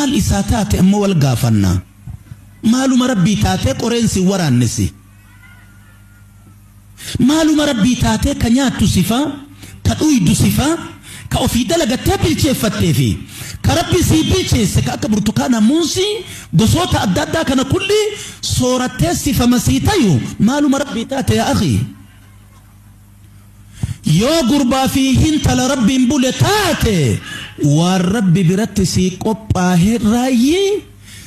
Maal isaa taate ammoo wal gaafanna. Maaluma Rabbii taatee qoreen si waraannesi. Maaluma Rabbii taatee ka nyaattu sifaa, ka dhuydu sifaa, ka ofii dalagattee bilcheeffattee fi ka Rabbi sii bilcheesse ka akka burtukaana, muuzii, gosoota adda addaa kana kulli soorattee sifama sii tayu maaluma Rabbii taate yaa akhii. Yoo gurbaa fi hintala Rabbiin bule taate waan Rabbi biratti sii qophaahe irraayyi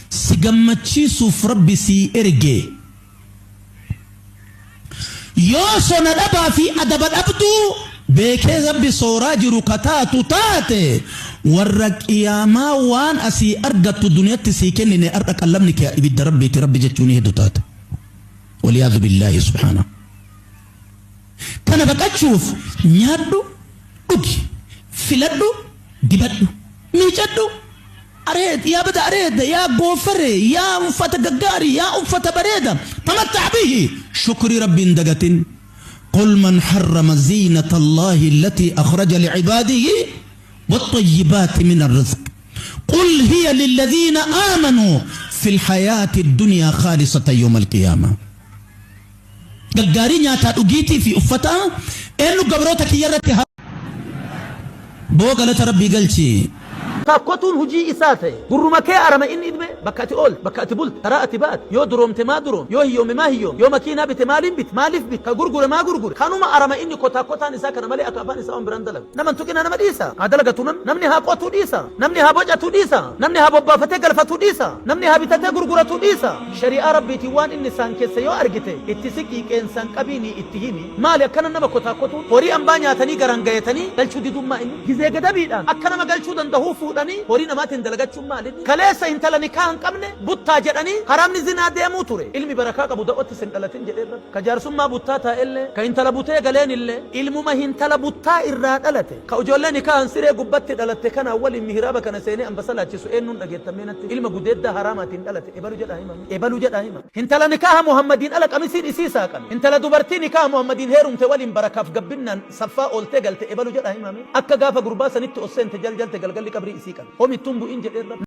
si gammachiisuuf Rabbi sii erge. Yoo sona dhabaa fi adaba dhabduu beekee Rabbi sooraa jiru ka taatu taate warra qiyaamaa waan asii argattu duniyatti sii kennine ardha qallabni kee ibidda Rabbiiti Rabbi jechuun heddu taate. Waliyaadhu billaahi subhaanahu. Kana baqachuuf nyaadhu, dhugi, filadhu, dibadhu, miicadhu, areed, yaa bada areeda, yaa goofare, yaa uffata gaggaarii, yaa uffata bareeda, tamattac bihi, shukrii Rabbii hin dagatin. Qul man harrama ziinata Allaahi allatii akhraja licibaadihi waxxayyibaati mina arrizq. Qul hiya lilladiina aamanuu fil hayaati ddunyaa khaalisatan yawma alqiyaamaa. Gaggaarii nyaataa dhugiitii fi uffataa eennu gabroota kiyya irratti haa. Boo galata Rabbii galchi. Takkotuun hujii isaa ta'e. Gurruma kee arama inni idme bakka ati oolte, bakka ati bulte, karaa ati baate, yoo duroomte maa duroomte, yoo hiyyoome maa hiyyoome, yoo makiinaa bite maaliin bite, maaliif bite, ka gurgure maa gurgure, kanuma arama inni kotaa kotaan isaa kana malee akka afaan isaa waan biraan dalagu. Nama hin tuqinaa nama dhiisa. Haa dalagatu namni. Namni haa qotuu dhiisa. Namni haa bocatuu dhiisa. Namni haa bobbaafatee galfatuu dhiisa. Namni haa bitatee gurguratuu dhiisa. Shari'aa Rabbiitiin waan inni saankesse yoo argite itti siqii qeensaan qabiinii itti himi. Maali akkana nama kotaa kotuun? Horii ambaa nyaatanii garaan gayatanii galchuu diduun maa inni? Gizee gadabiidhaan akka nama galchuu dandahuu fuudhanii horii namaatiin dalagachuun maali inni? Kaleessa intala nikaha hin qabne buttaa jedhanii haraamni zinaa deemuu ture. Ilmi barakaa qabu da'otti sin dhalatin jedheen Rabbi. Ka jaarsummaa buttaa taa'ellee, ka intala butee galeenillee, ilmuma hintala buttaa irraa dhalate, ka ijoollee nikaahan siree gubbatti dhalatte kanaan waliin mihraaba kana seenee ambasa laachisu eennuun dhageettan mee natti? Ilma gudeeddaa haraamaatiin dhalate ebalu jedhaa hima mee? Ebalu jedhaa hima. Hintala nikaaha Muhammadiin ala qamisiin isii saaqame, hintala dubartii nikaaha Muhammadiin heerumte waliin barakaaf gabbinnaan saffaa ooltee galte ebalu jedhaa hima mee? Akka gaafa gurbaa sanitti os seente jaljalte galgalli qabrii isii qabe. Homittuu hin bu'in jedheen Rabbi.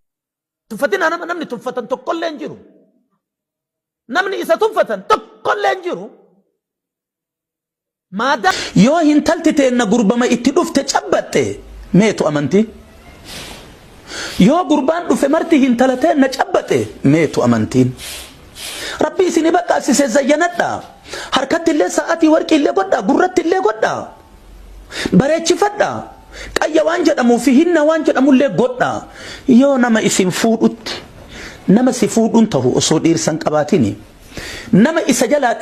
Tuffatinaa nama namni tuffatan tokkollee hin jiru. Namni isa tuffatan tokkollee hin jiru. Maadaa. Yoo hintalti teenna gurbama itti dhufte cabbaxxe meetu amantii? Yoo gurbaan dhufe marti hintala teenna cabbaxe meetu amantiin? Rabbi isini baqqaassise zayyanadha. Harkatti illee sa'atii warqii illee godhaa, gurratti illee godhaa. Bareechifadha. Qayya waan jedhamuu fi hinna waan jedhamullee godhaa. Yoo nama isin fuudhutti nama si fuudhuun tahu osoo dhiirsa hin qabaatini nama isa jalaa.